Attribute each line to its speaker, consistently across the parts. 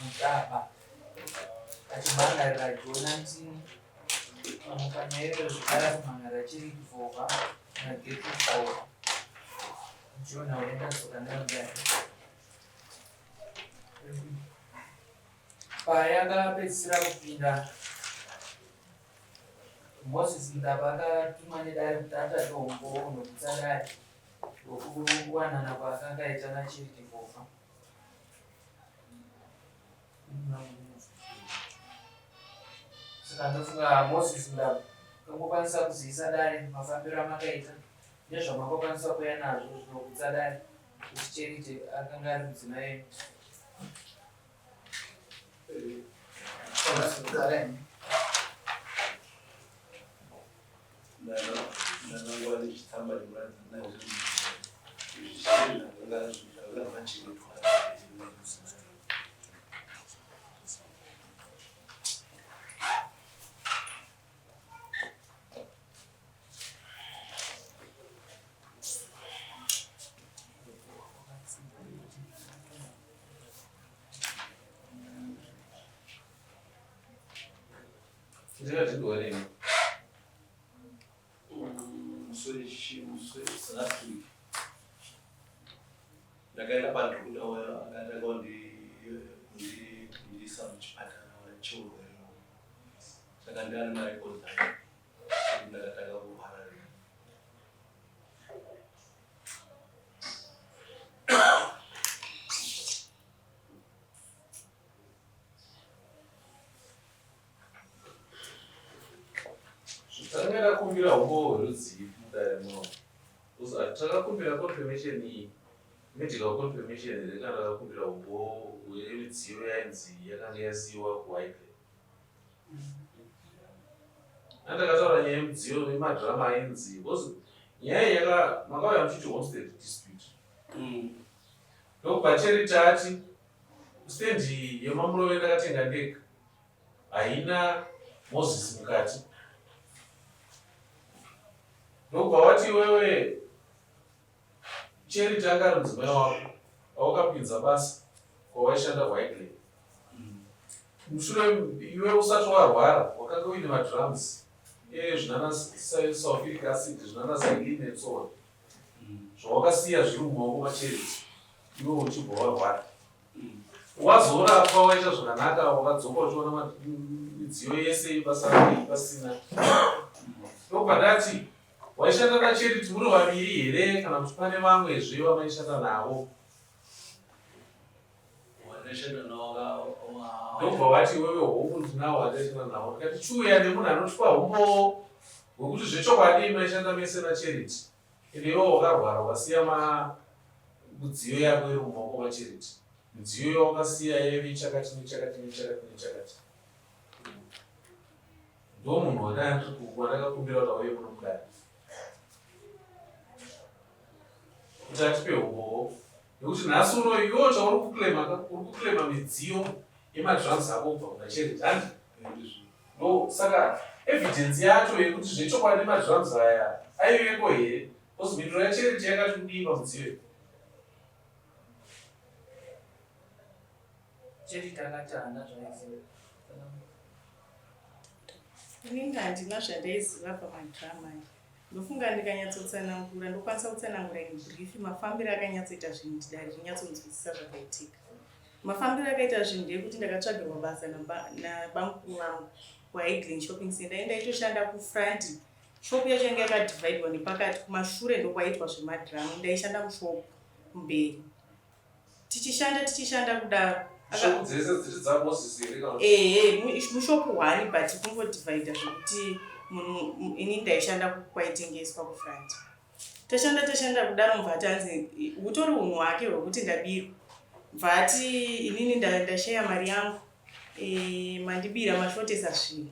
Speaker 1: Mutapa achimhan'arira Jona Ntini pamukanya iyoyo zvekare akumhan'arira Chiriki Vhovha naGertrude Vhovha. Jona uenda tsoka nayo mudare. Payakapedzisira kupinda Moses Mutapa akatumwa nedare kuti atsvake umbowo hunogutsa dare hwekuwanana kwaakanga aita naChiriki Vhovha. Saka ndofunga Moses Ndaba kangokwanisa kuzivisa dare mafambiro amakaita nezvamakakwanisa kuuya nazvo zvinogutsa dare kuti Charity akanga ari mudzimai wenyu.
Speaker 2: Ndakangova nechitsamba chekuratidza ndazvo izvi zvanga zvakachengetwa.
Speaker 3: Ndingatidwa nini?
Speaker 2: Musi last week ndakaenda pandruda akatanga kundiisa muchipatara cheurwere saka ndani marekodzi acho ndakatanga kurwara.
Speaker 3: Tanga takumbira humbowo hwerudzii mudare muno? Takakumbira confirmation iyi, medical confirmation here kana takakumbira humbowo hwemidziyo yainzi yakanga yasiiwa kuHighland? Andakataura nyaya yemidziyo nemadrama ainzi because nyaya iyi yaka makauya muchiti homestead dispute. Ndokubva Charity ati stand yemamurove ndakatenga ndega haina Moses mukati. Ndokubva wati iwewe Charity anga ari mudzimai wako awakapinza basa kwawaishanda kuHighland. Mushure iwe usati warwara wakanga uine madrums ezvinana sulfuric acid zvinana xylene and so on zvawakasiya zviri mumaoko maCharity iwe uchibva warwara. Wazorapwa waita zvakanaka wakadzoka uchiona midziyo yese yebasa rako iyi pasina. Ndobva ndati waishanda naCharity muri vaviri here kana kuti pane vamwezve vamaishanda navo? Ndobva wati iwewe hongu ndinawo vandaishanda navo. Ndikati chiuya nemunhu anotipa humbowo hwekuti zvechokwadi maishanda mese naCharity. Ende iwe wakarwara ukasiya ma midziyo yako iri mumaoko maCharity. Midziyo yawakasiya yaive chakati nechakati nechakati nechakati. Ndomunhu wandakakumbira kuti auye muno mudare kuti atipe humbowo nekuti nhasi uno iwewo chauri kuclaima ka uri kuclaima midziyo yemadrums ako kubva kuna Charity handi ndo saka evidence yacho yekuti zvechokwadi madrums aya aiveko here because mhinduro yaCharity yakati kudii pamudziyo iyi?
Speaker 1: Charity akati haana zvaiziva.
Speaker 4: Inini handina zvandaiziva pamadhirama aya. Ndofunga ndikanyatsotsanangura ndokwanisa kutsanangura in brief mafambiro akanyatsoita zvinhu kuti dare rinyatsonzwisisa zvakaitika. Mafambiro akaita zvinhu ndeyekuti ndakatsvagirwa basa nabamukuru vangu kuHighglen Shopping Center. Ini ndaitoshanda kufront. Shop yacho yanga yakadivhaidwa nepakati, kumashure ndokwaiitwa zvemadhirama. Ndaishanda mushop kumberi. Tichishanda tichishanda kudaro.
Speaker 3: Shop dzese dziri dzaMoses here kana kuti?
Speaker 4: Ehe, mushop one but kungodivhaidha zvekuti munhu ini ndaishanda kwaitengeswa kufront. Tashanda tashanda kudaro mubva ati hanzi hutori hunhu hwake hwekuti ndabirwa. Bva ati inini ndashaya mari yangu e, mandibira mashotesa zvinhu.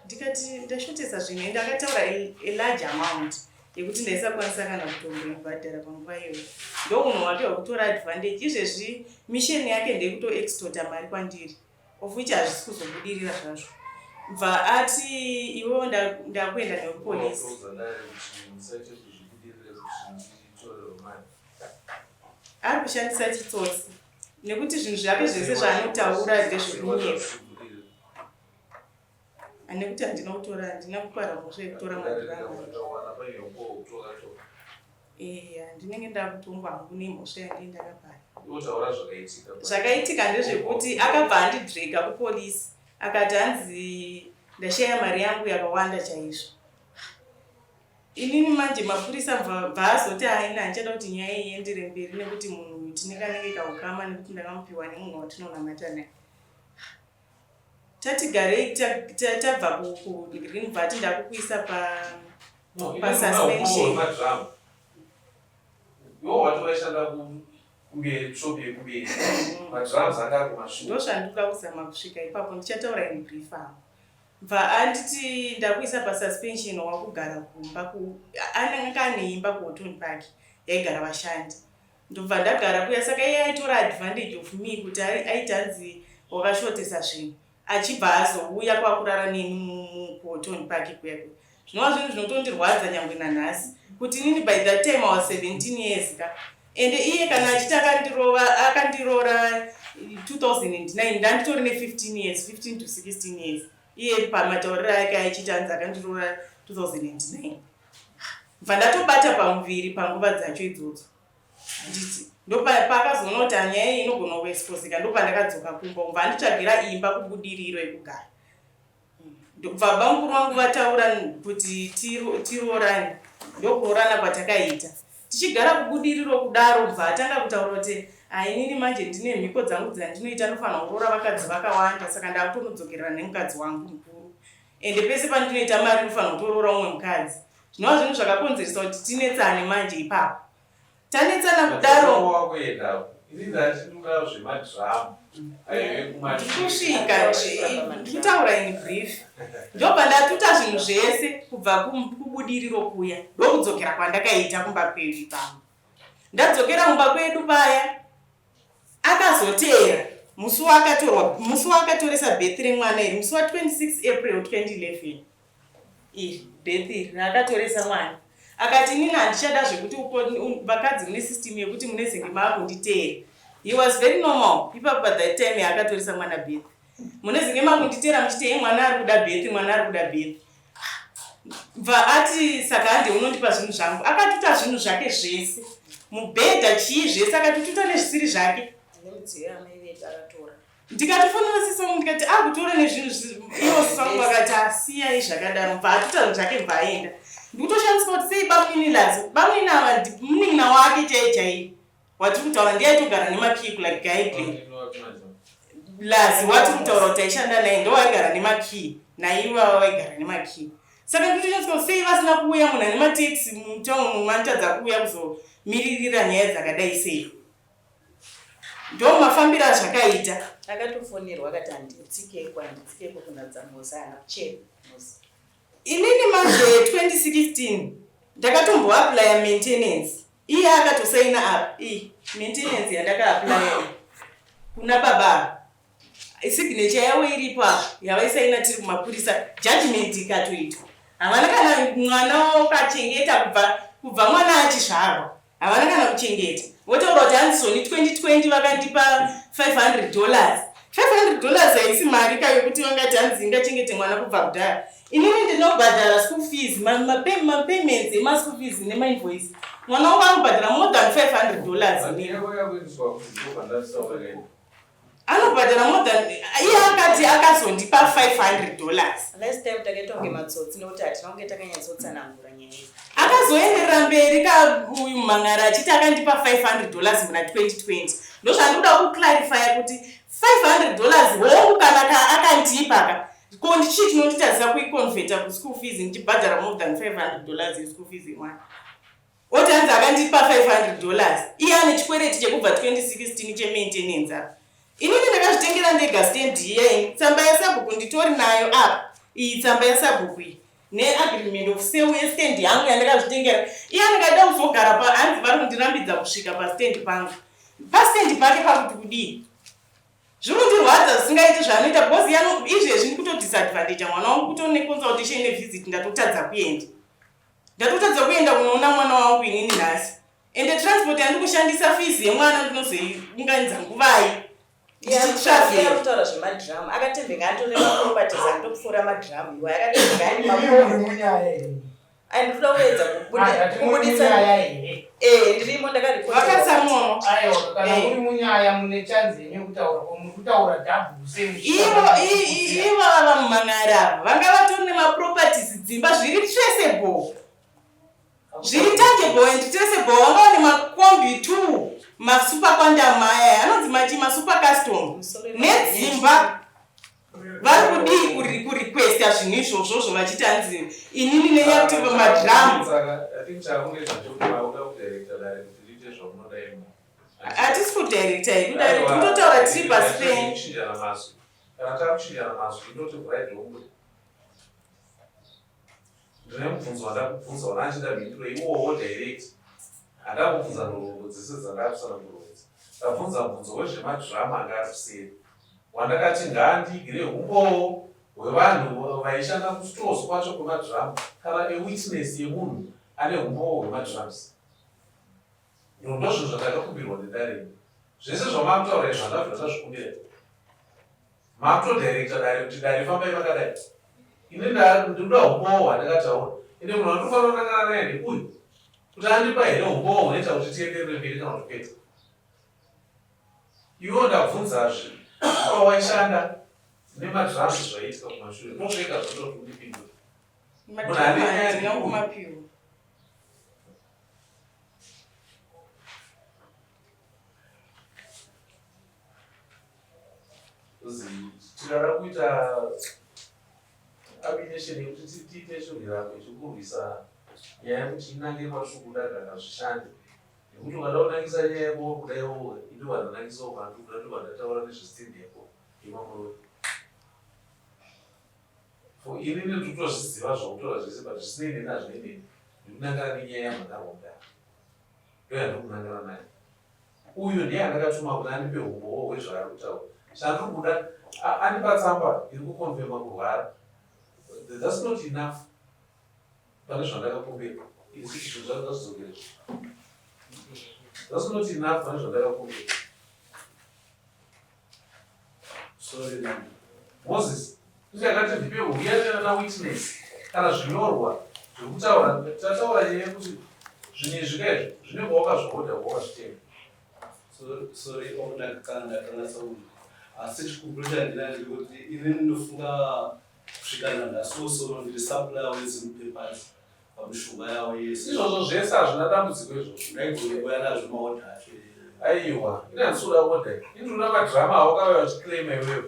Speaker 4: Ndikati ndashotesa zvinhu ende akataura a large amount yekuti ndaisakwanisa kana kutomboibhadhara panguva iyoyo. Ndohunhu hwake hwekutora advantage. Izvezvi mission yake ndeyekuto extorta mari kwandiri of which hazvisi kuzobudirira zvazvo. Bva ati iwewo ndakuenda newe kupolice. Ari kushandisa chitsotsi. Nekuti zvinhu zvake zvese zvaanotaura ndezvekunyepa. Nekuti handina kutora, handina kupara mhosva yekutora madhiramu. Eya, ndinenge ndakutongwa hangu nemhosva yandii ndakapara. Zvakaitika ndezvekuti akabva andidrega kupolisi akati hanzi ndashaya mari yangu yakawanda chaizvo. Inini manje mapurisa bvaazoti aina handichada kuti nyaya iyi iendere mberi nekuti munhu uyu tine kanenge kaukama nekuti ndakamupiwa nemunhu watinonamata naye. Tatigarei tabva kugreen bvati ndakukuisa pa pasuspension.
Speaker 3: Iwo wati waishanda kunge shop yekumberi. Madrums anga ari kumashure.
Speaker 4: Ndozvandikuda kuzama kusvika ipapo ndichataura in brief hangu. Bva anditi ndakuisa pasuspension wakugara kumba ku anenge ane imba kuHorton Park yaigara vashandi. Ndobva ndagara kuya saka iye aitora advantage of me kuti aiti hanzi wakashotesa zvinhu achibva azouya kwakurara neni kuHorton Park kuya kuya. Zvinova zvinhu zvinotondirwadza nyangwe nanhasi kuti inini by that time I was 17 years ka ende iye kana achiti akandirova akandiroora 2009 ndanditori ne 15 years 15 to 16 years iye pamatauriro ake aichiti hanzi akandiroora 2009 bva ndatobata pamuviri panguva dzacho idzodzo handiti ndopakazoona kuti nyaya iyi inogona kuexposeka ndopandakadzoka kumba ubva anditsvagira imba kubudiriro yekugara Ndobva bamukuru vangu vataura kuti tiroorane ndokuroorana kwatakaita. Tichigara kubudiriro kudaro bva atanga kutaura kuti ainini manje ndine mhiko dzangu dzandinoita ndofanira kuroora vakadzi vakawanda saka ndakutonodzokerera nemukadzi wangu mukuru ende pese pandinoita mari ndofanira kutoroora umwe mukadzi zvinova zvinhu zvakakonzeresa kuti tinetsane manje ipapo. Tanetsana kudaro.
Speaker 3: Wakuenda. Ini ndachinoda zvemadrama.
Speaker 4: Ndikusvika ndikutaura in brief. Ndobva ndatuta zvinhu zvese kubva kubudiriro kuya ndokudzokera kwandakaita kumba kwedu ipapo. Ndadzokera kumba kwedu paya akazoteera musi wakatorwa musi wakatoresa birth remwana iri musi wa 26 April 2011. Iri birth iri raakatoresa mwana akati inini handichada zvekuti vakadzi mune system yekuti munezenge maakunditeera. He was very normal ipapo pa that time yaakatoresa mwana birth. Munezenge makunditeera muchiti hei mwana ari kuda birth mwana ari kuda birth. Bva ati saka hande unondipa zvinhu zvangu. Akatuta zvinhu zvake zvese mubhedha chii zvese akatututa nezvisiri zvake.
Speaker 5: Nemidziyo yamai vedu akatora.
Speaker 4: Ndikatofonera sisi vangu ndikati akutora nezvinhu ivo sisi vangu vakati asiyai zvakadaro bva atuta zvake bva aenda. Ndikutoshandiswa kuti sei bamunini Lazo bamunini ava munin'ina wake chaiye chaiye watiri kutaura ndiye aitogara nemakii like guide Lazi watiri kutaura kuti aishanda naye ndowaigara nemakii naivo ava vaigara nemakii saka ndikutoshandiswa kuti sei vasina kuuya munhu ane mataxi mutown manotadza kuuya kuzomiririra nyaya dzakadai sei. Ndomafambiro azvakaita.
Speaker 5: Akatofonerwa akati handitsikeko handitsikeko kunadza Mosi haana kuchena Mosi.
Speaker 4: Inini manje 2016 ndakatomboaplya maintenance iye akatosaina apa iyi maintenance yandakaaplya iyi kuna baba ava signature yavo iripo apa yavaisaina tiri kumapurisa judgment ikatoitwa havana kana mwana wakachengeta kubva kubva mwana achizvarwa Havana kana kuchengeta. Votaura kuti hanzi zvoni 2020 vakandipa 500 dollars. 500 dollars haisi mari ka yokuti vangati hanzi ingachengete mwana kubva kudhara. Inini ndinobhadhara school fees, mapayments emaschool fees nemainvoice. Mwana wangu anobhadhara more than 500 dollars. Anobhadhara more than iye akati akazondipa 500 dollars.
Speaker 5: Last time takaita kunge matsotsi nekuti hatina kunge takanyatsotsanangura nyaya iyi.
Speaker 4: Akazoenderera mberi ka uyu mhangara achiti akandipa 500 dollars muna 2020. Ndozvandikuda kuclarifya kuti 500 dollars hongu kana ka akandipa ka ko ndichii chinonditadzisa kuiconverta kuschool fees ndichibhadhara more than 500 dollars yeschool fees yemwana. Oti hanzi akandipa 500 dollars iye ane chikwereti chekubva 2016 chemaintenance apa. Inini ndakazvitengera ndega stand iya ini tsamba yasabhuku nditori nayo apa iyi tsamba yasabhuku iyi neagreement of sale yestand yangu yandakazvitengera iye anenge aida kuzogara pa hanzi vari kundirambidza kusvika pastand pangu pastand pake pakuti kudii zviri kundirwadza zvisingaiti zvaanoita because yano izvezvi ndikutodisadvantage mwana wangu kutone consultation nevisit ndatotadza kuenda ndatotadza kuenda kunoona mwana wangu inini nhasi. Ende transport yandiri kushandisa fees yemwana ndinozoiunganidza nguvai? Ndichitravel.
Speaker 5: Kutaura zvemadhiramu akatembeka atore maproperties anotopfuura madhiramu iwa akatembeka ane
Speaker 1: Imi uri munyaya here?
Speaker 5: Ai ndinoda kuedza
Speaker 1: Ah, ndati muri
Speaker 5: kubuditsa
Speaker 1: munyaya here?
Speaker 5: eh ndirimo ndakaripota.
Speaker 4: Vakatsamwawo.
Speaker 1: Aiwa, kana
Speaker 4: Eh.
Speaker 1: muri munyaya mune chanzi yenyu yekutaura ko muri kutaura double same.
Speaker 4: Ivo ivo ava mumang'ari ava vanga vatori nemaproperties dzimba zviri traceable. Zviri tangible and traceable vanga vane makombi 2 masuper quantum aya anonzi machi masuper custom nedzimba vari kudii kurequesta zvinhu izvozvozvo vachiti hanzi inini nenyaya kuti madhiramu hatisi kudirecta hedu dare tinototaura tiri pasi penyu.
Speaker 3: Kana takuchinjana mazwi inoti vhurai dombo. Ndine mubvunzo wandakubvunza wana achida mhinduro iwowo direct. Handakubvunza nhoroondo dzese dzandakusanangurwa idzi. Ndabvunza mubvunzo wezvemadrama anga ari kuseri. Wandakati ngaandigire humbowo hwevanhu vaishanda kustores kwacho kwemadrama kana a witness yemunhu ane humbowo hwemadrums. Ndozvinhu zvandakakumbirwa nedare ini. Zvese zvamakutaura izvi handabvira ndazvikumbira. Makutodirecta dare kuti dare fambai makadai. Ini ndinoda humbowo hwandakataura. Ende munhu wandinofanira kunangana naye ndeuyu. Kuti andipa here humbowo hunoita kuti tienderere mberi kana kuti kwete. Iwewo ndabvunzazve apa waishanda nemadrums zvaiitika kumashure ndozvega zvandinoda kuti undipindure. Munhu ane nyaya
Speaker 4: Madhiramu handina
Speaker 3: ndeuyu.
Speaker 4: kumapiwa.
Speaker 3: Tikada kuita combination yekuti tiite chirwirano chekurwisa nyaya yekuti inange kwatiri kuda kana zvishande nekuti ukada kunangisa nyaya yako kuda iwowe ini vandanangisawo kwandiri kuda ndobva ndataura nezvestand yako yemamuroi for ini ndinotozviziva zvautora zvese but zvisinei neni hazvinei neni ndikunangana nenyaya yamhangarwa mudare ndoyandiri nayo Uyu ndiye andakatuma kuti andipe humbowo hwezvaari kutaura. Chandiri kuda andipa tsamba iri kukonfema kurwara. That's not enough pane zvandakakumbira. Izvi zvazvidzokere. That's not enough pane zvandakakumbira.
Speaker 2: Sorry, ma'am.
Speaker 3: Moses, ndichakati ndipe huya na witness kana zvinyorwa zvekutaura tataura nyaya yekuti zvinhu izvi ka izvi zvinenge wakazvihodha wakazvitenga.
Speaker 2: Sorry, sorry, kana ndakanganisa kunzwa. Asi chikumbiro chandinacho ndekuti ini ndinofunga kusvika nanhasi wosoro ndiri supplier weZim Papers pamishonga yavo yese.
Speaker 3: Izvozvo zvese hazvina dambudziko izvozvo.
Speaker 2: Ndaigona kuuya nazvo maodha acho.
Speaker 3: Aiwa, ini handisi kuda order. Ini ndinoda madrama awakauya uchiclaima iwewe.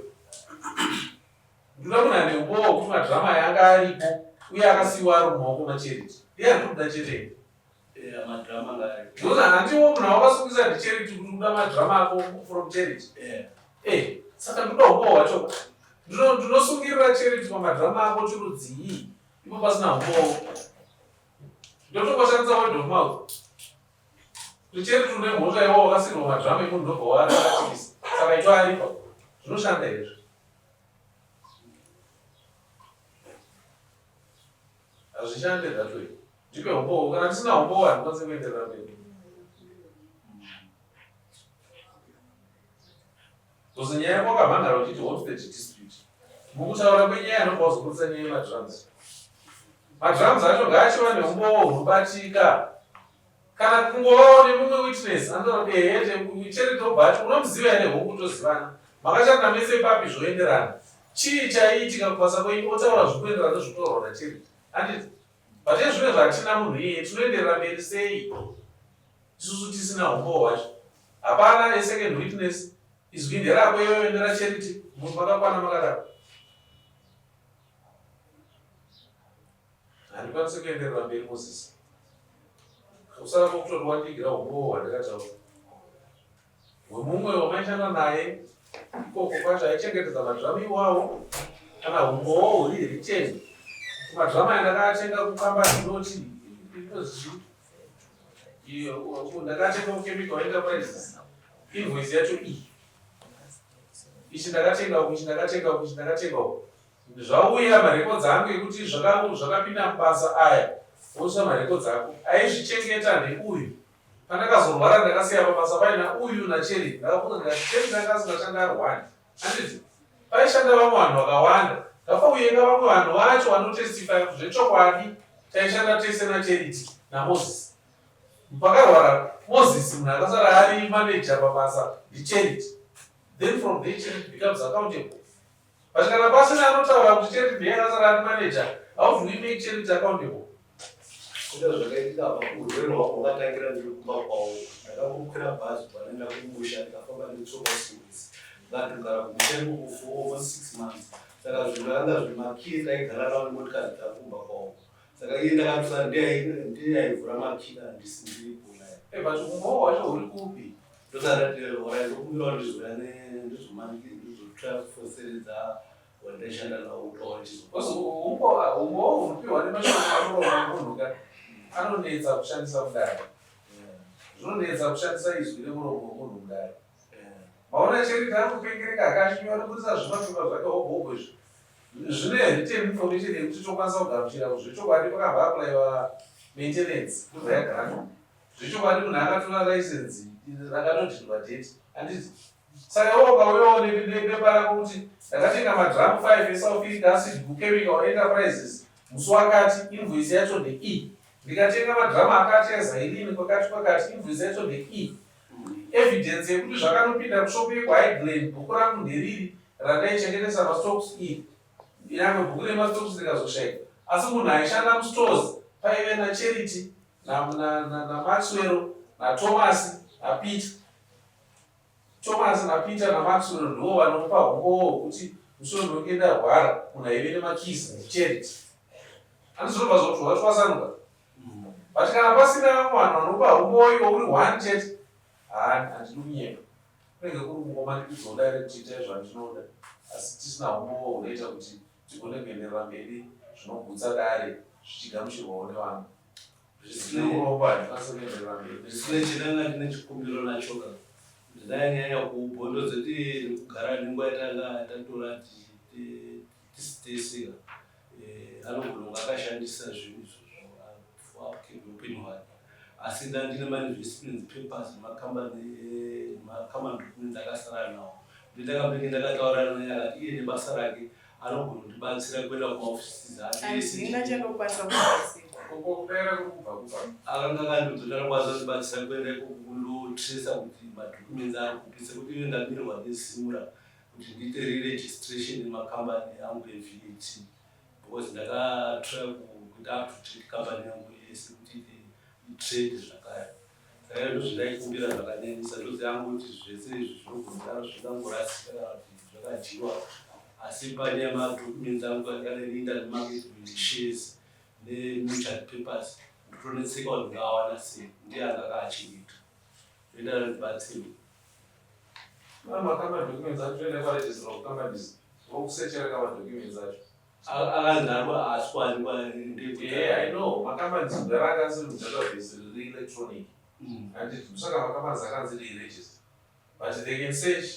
Speaker 3: Ndinoda munhu ane umbowo wekuti madrama aya anga aripo uye akasiiwa ari mumaoko maCharity. Ndiye andiri kuda chete ini.
Speaker 2: Yeah, madrama anga aripo.
Speaker 3: Because handiwo munhu awakasungisa ndiCharity kuti kuda madrama ako from Charity.
Speaker 2: Yeah.
Speaker 3: Eh, saka ndinoda umbowo hwacho. Ndinosungirira Charity pamadrama ako chirudzii ipo pasina umbowo. Ndotongoshandisa word of mouth. Richeri une mhosva iwo wakasirwa madrama emunhu ndobva warakatisa. Saka ito aripa. Zvinoshanda here izvi? Hazvishande that way. Ndipe humbowo. Kana ndisina humbowo handikwanisi kuenderera mberi. Because nyaya yako wakamhan'ara uchiti homestead dispute. Mukutaura kwenyaya anobva wazoburitsa nyaya yemadrums. Madrums acho ngaachiva neumbowo hunobatika. Kana kungovawo nemumwe witness anotaura kuti ehe Charity obva ati unomuziva here hongu tozivana. Makashanda mese papi zvoenderana. Chii chaiitika kubasa kwenyu otaura zvikuenderana nezvinotaurwa naCharity. Handiti? But ezvino zvatina munhu iyeye tinoenderera mberi sei? Isusu tisina humbowo hwacho. Hapana a second witness. Izwi nderako iwewe ndera Charity. Munhu makakwana makadaro. Handikwanisi kuenderera mberi Moses. Kusara kwekutoti wandigira humbowo hwandakataura. Hwemumwe wamaishanda naye ikoko kwacho aichengetedza madhiramu iwawo kana humbowo huri written. Madhiramu aya ndakaatenga kukambani inoti inozii ndakatenga kuchemical enterprises invoice yacho iyi ichi ndakatenga uku ichi ndakatenga uku ichi ndakatenga uku zvauya marekodzi angu ekuti zvakapinda mubasa aya woisa marekodzi ako aizvichengeta ndeuyu. Pandakazorwara ndakasiya pabasa paina uyu naCherry. Ndakafunga ndikati Charity anga asingashandi ari one. Handiti paishanda vamwe vanhu vakawanda. Ngapauyenga vamwe vanhu vacho vanotestify kuti zvechokwadi taishanda tese naCharity naMoses. Pakarwara Moses munhu akasara ari manager pabasa ndiCharity. Then from there Charity becomes accountable. But kana pasina anotaura kuti Charity ndiye akasara ari manager, how do we make Charity accountable?
Speaker 2: Kuita zvakaitika apa urwere hwako hwakatangira ndiri kumba kwavo. Ndakangokwira bhazi kubva kumusha ndikafamba netsoka usiku wese. Ndakatogara kumusha ikoko for almost 6 months. Saka zvinhu zvakanga zviri makii taigara nawo nemotikari dzangu kumba kwavo. Saka iye ndakatosara ndiye aivhura makii kana ndisi ndiripo naye.
Speaker 3: Eh, but umbowo hwacho huri kupi?
Speaker 2: Ndosaka ndati alright, ndokumbirawo ndizouya ndizomafoseredza wandaishanda nawo kuti wachizo.
Speaker 3: Because umbowo hunopiwa nemashoko anorova munhu ka anonetsa kushandisa mudare. Zvinonetsa kushandisa izwi remuromo wemunhu mudare. Maona Charity ari kupengereka akashinywa nokubudisa zvimapepa zvake hobho izvi. Zvine written information yekuti tokwanisa kugamuchira kuti zvechokwadi pakabva applaiwa maintenance kubva yagrantwa. Zvechokwadi munhu akatora license rakatodhindwa date. Handiti? Saka iwe ukauyawo nepepa rako kuti ndakatenga madrum 5 esulfuric acid kuChemical Enterprises musi wakati, invoice yacho ndei. Ndikatenga madrum akati eXylene kwakati kwakati, invoice yacho ndei. Evidence yekuti zvakanopinda kushopu yekuHighglen, bhuku rangu nderiri randaichengetesa mastocks iri. Nyangwe bhuku remastocks rikazoshayika. Asi munhu aishanda mustores paive naCharity, naMaxwell, naThomas, naPeter. Thomas naPeter naMaxwell ndivo vanopa umbowo hwekuti musi wendinenge ndarwara munhu aive nemakeys ndiCharity. Handizvinobva zvokuti watwasanuka. But kana pasina vamwe vanhu vanopa umbowo iwo uri one chete, handidi kunyepa. Kunenge kuri kungomanikidzwa dare kuti itai zvandinoda, asi tisina umbowo hunoita kuti tigone kuenderera mberi zvinogutsa dare zvichigamuchirwawo nevanhu. Zvisinei handikwanisi kuenderera mberi.
Speaker 2: Zvisinei, chendanga ndine chikumbiro nacho ka, ndinanyanya kubhondodzeti nekugara nenguva yatanga tatora tisiteseka, anogona kunge akashandisa zvinhu izvozvo for upenyu hwake, asi ndandine mainvestment papers nemakambani, nemacompany documents akasara nawo. Ndakambenge ndakataurana naye, akati iye nebasa rake anogona kundibatsira kuenda kumaofisi ake.
Speaker 4: Handina chandokwanisa kubatsira.
Speaker 3: Koko kudaira kuri kubva kupa.
Speaker 2: Akanga akandibvunza ndakwanisa kundibatsira kuenda ikoko kundotresa kuti madocuments ari kupi, sekuti ive ndamirwa neZIMRA kuti ndiite re-registration yemakambani angu eVAT, because ndakatry kuita up to date kambani yangu yese kuti iite itrade zvakare. Saka ndo zvindaikumbira zvakanyanyisa. Ndozi yangu kuti zvese izvi zvinogona zvingangorasika kana kuti zvakadyiwa, asi pane madocuments angu akane nemarket shares nemutual papers, ndotonetseka kuti ndingawana sei. Ndiye anga akaachengeta, ndoita ndibatsirwe.
Speaker 3: Makamba documents acho toenda kwaregistrar of companies vokusechera kamadocuments acho.
Speaker 2: Akanzi haasi kuwanikwa.
Speaker 3: Yeah, I know. Macompanies kudhara anga asiri mudatabase riri electronic. Handiti saka macompanies akanzi reregister. But they can search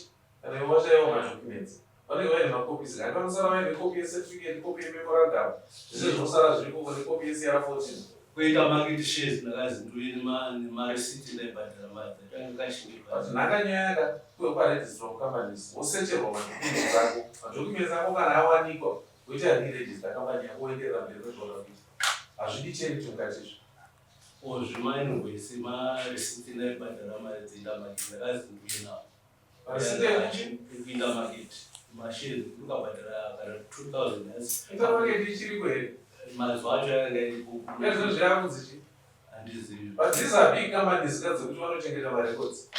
Speaker 3: kana iwe washaiwa madocuments. Vanenge vaine macopies. Kandi vanosara vaine copy yecertificate, copy yememorandum. Zvese zvinosara zviripo necopy yeCR14.
Speaker 2: Kuita market shares ndakazi ndiuye nemareceipt ndaibhadhara mari dzatanga kachingi.
Speaker 3: But nhaka nyaya yaka kuve kwaregistrar of companies wosecherwa madocuments ako. Madocuments ako kana awanikwa woita re-register company yako woenderera mberi nezvauda kuita. Hazvidi Charity mukati izvi.
Speaker 2: O zvemainvoice, mareceipt ndaibhadhara mari dzeIntermarket, ndakazi ndiuye nawo.
Speaker 3: Mareceipt ekuchi?
Speaker 2: EkuIntermarket, mashares ndikabhadhara kana 2000.
Speaker 3: Intermarket ichiriko here?
Speaker 2: Mazuva acho yakanga iripo.
Speaker 3: Nezvo zvakunzi chii?
Speaker 2: Handizivi.
Speaker 3: But these are big companies ka dzekuti vanochengeta marecords.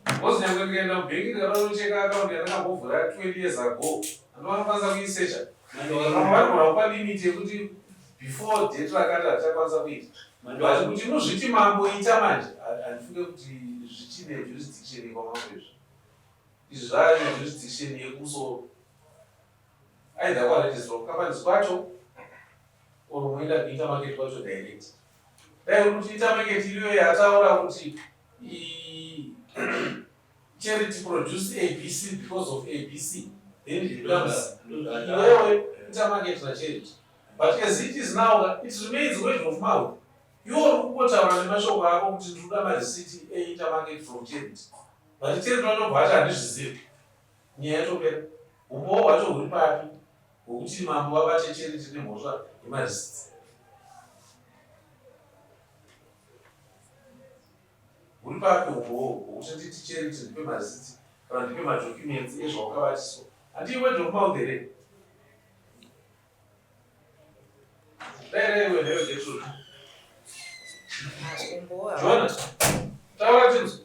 Speaker 3: Because nyangwe ndikaenda mubhengi ndikada account yandakambovhura 20 years ago, handu vanokwanisa kuisecha. Vamwe vanogona kupa limit yekuti before date rakati hatichakwanisa kuita. But kuti muzviti mambo ita manje, handifunge kuti zvichine jurisdiction yekwamambo izvi. Izvi zvave jurisdiction yekumusoro. Either kwaregistrar of companies kwacho or munoenda kuIntermarket kwacho direct. Dai uri kuti Intermarket iriyo yataura kuti Charity produce ABC because of ABC, then it becomes iwewe, Intermarket naCharity. But as it is now, it remains word of mouth. Iwe uri kungotaura nemashoko ako kuti ndiri kuda marisiti eintermarket from Charity. But Charity vanobva vati handizvizivi. Nyaya yatopera. Umbowo hwacho huri papi hwekuti mambo vabate Charity nemhosva yemarisiti? Huri papi umbowo hwekuti nditi Charity ndipe marisiti kana ndipe madocuments ezvawakabatiswa? Handii word of mouth here? Taura chinzwa.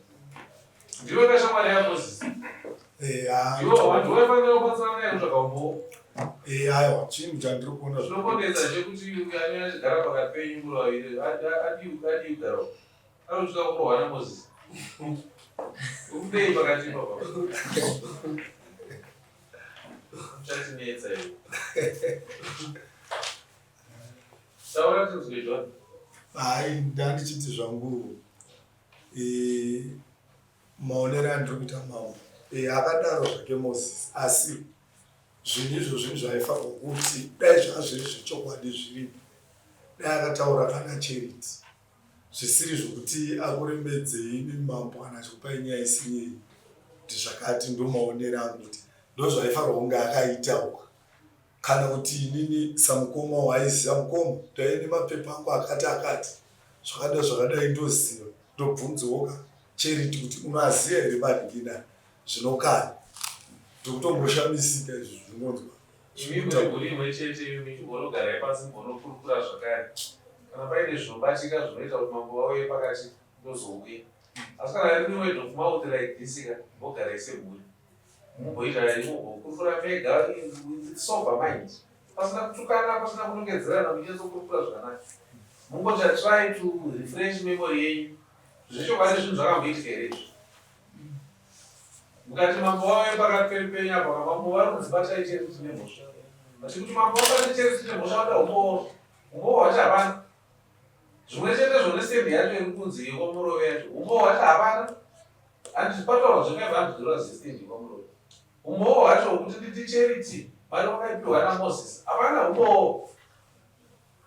Speaker 3: Ndiwe kashamwari yaMoses. Ndiwe waifanira kubatsira naye kutsvaga umbowo.
Speaker 6: Aiwa, chinhu chandiri kuona
Speaker 3: zvinokonetsa chekuti uyu anenge achigara pakati penyu muri vaviri adii kugara anotya kurohwa naMoses. Ukudei pakati ipapa? Uchatinetsa iwe. Taura tinzwe John.
Speaker 6: Hayi, ndandichiti zvangu eh, maonero andiri kuita mambo eh, akadaro zvake Moses, asi zvinhu izvo zvinhu zvaifanirwa kuti dai zvanga zviri zvechokwadi zviripo, dai akataura kana Charity zvisiri zvokuti akurembedzei imi mambo kana achikupai nyaya isiri yenyu kuti zvakati ndomaonero angu kuti ndozvaifanirwa kunge akaitawo kana kuti inini samukoma waiziva mukoma ndaive nemapepa angu akati akati zvakadai zvakadai ndoziva ndobvunzowoka Charity kuti unoaziva here manhingina zvinokani ndikutomboshamisika izvi zvinonzwa
Speaker 3: Imi muri mhuri imwe chete imi chimbonogarai pasi mbonokurukura zvakare. Kana paine zvinobatika zvinoita kuti mambo vauye pakati ndozouya. Asi kana riri word of mouth like this ka mbogarai semhuri. Mumboita mumbokurukura mega with sober mind. Pasina kutukana, pasina kunongedzerana muchinyatsokurukura zvakanaka. Mungoita try to refresh memory yenyu. Zvechokwadi zvinhu zvakamboitika here izvi? Mukati mambo wave pakati pepenyu apa mambo vari kunzi batai Charity nemhosva. But kuti mambo vabate Charity nemhosva vada umbowo. Umbowo hwacho hapana. Zvimwe chete zvone stand yacho iri kunzi yekwaMurove yacho. Umbowo hwacho hapana. Handiti pataurwa zve 500 dollars yestand yekwaMurove. Umbowo hwacho hwekuti nditi Charity mari wakaipiwa naMoses. Hapana umbowo.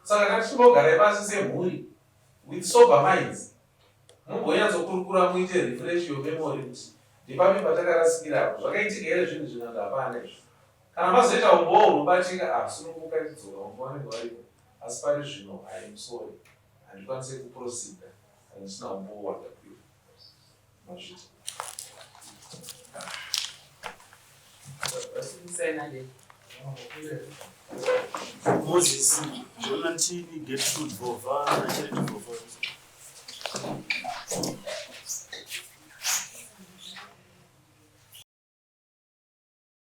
Speaker 3: Saka ngatichimbogarai pasi semhuri with sober minds. Mumbonyatsokurukura muite refresh your memory kuti ndepapi patakarasikira apo. Zvakaitika here zvinhu izvi kana kuti hapana izvi. Kana mazoita umbowo hunobatika ah sunungukai kudzoka mambo vanenge varipo asi pari zvino I am sorry handikwanise kuproceeder kana ndisina umbowo hwandapiwa. Mazvita.
Speaker 7: Moses, Jonathan, Gertrude Vova, naCharity Vova.